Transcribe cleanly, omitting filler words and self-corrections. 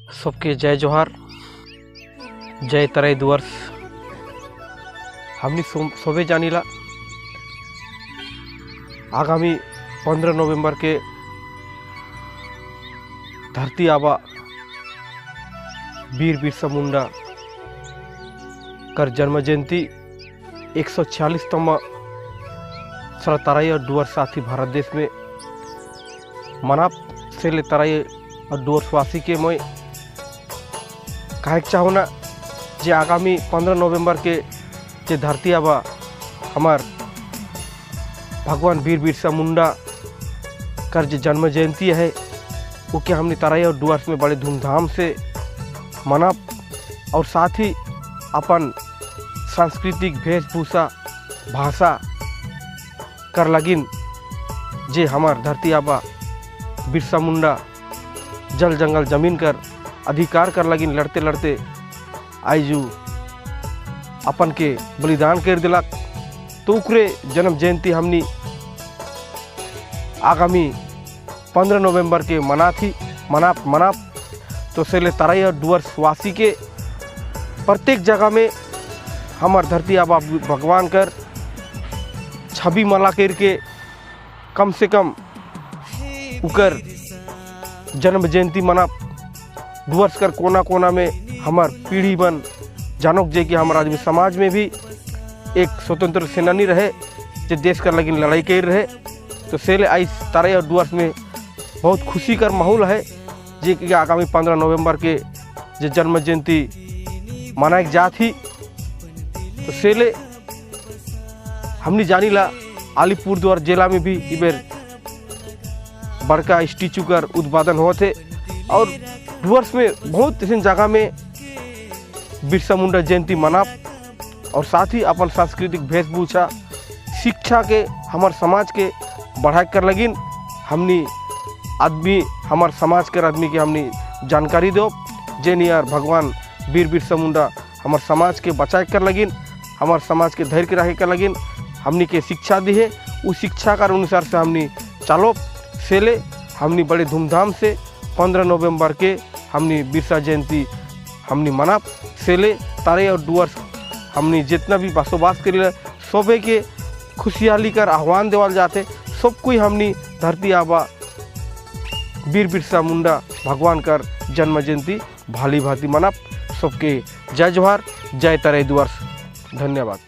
सबके जय जोहार, जय तराई डुअर्स। हमनी सबे जानिला आगामी 15 नवंबर के धरती आबा वीर बिरसा मुंडा कर जन्म जयंती 146वां सारा तराई और डुअर साथी भारत देश में मनाप से ले तराई और डुअर्सवासी के मैं कहे चाहो ना जे आगामी 15 नवंबर के जे धरती आबा हमार भगवान वीर बिरसा मुंडा कर जो जन्म जयंती है वो के हमने तराई और डुअर्स में बड़े धूमधाम से मनाप और साथ ही अपन सांस्कृतिक वेशभूषा भाषा कर लगिन जे हमार धरती आबा बिरसा मुंडा जल जंगल जमीन कर अधिकार कर लगिन लड़ते लड़ते आइजू अपन के बलिदान कर दिलक। तो उकरे जन्म जयंती हमनी आगामी 15 नवंबर के मना थी मनाप मनाप। तो से ले तराई और डुअर्स वासी के प्रत्येक जगह में हमार धरती आबा भगवान कर छवि मला करके कम से कम उकर जन्म जयंती मना डुअर्स कर कोना कोना में हमार पीढ़ी बन जानोक जे कि हमार आदमी समाज में भी एक स्वतंत्र सेनानी रहे जो देश कर लगिन लड़ाई कर रहे। तो सेले आई तराई और डुअर्स में बहुत खुशी कर माहौल है जे कि आगामी 15 नवंबर के जो जन्म जयंती मनाए जात ही। तो सेले हमने जानीला अलीपुर द्वार जिला में भी इबेर बड़का स्टैचू कर उत्पादन होते और डुअर्स में बहुत ऐसी जगह में बिरसा मुंडा जयंती मनाप और साथ ही अपन सांस्कृतिक वेशभूषा शिक्षा के हमार समाज के बढ़ाए कर लगिन। हमनी आदमी हमार समाज के आदमी के हमनी जानकारी दो जे नियर भगवान वीर बिरसा मुंडा हमार समाज के बचाए कर लगिन, हमार समाज के धैर्य के रखे कर लगिन, हमनी के शिक्षा दी है उस शिक्षा कर अनुसार से हमनी चलो सेले हमनी बड़े धूमधाम से 15 नवंबर के हमनी बिरसा जयंती हमनी मनाप सेले तारे और डुअर्स हमनी जितना भी बसोबास करी सबे के खुशहाली कर आह्वान देवल जाते। सब कोई हमनी धरती आबा वीर बिरसा मुंडा भगवान कर जन्म जयंती भाली भांति मनाप। सबके जय जोहार, जय तराई डुअर्स। धन्यवाद।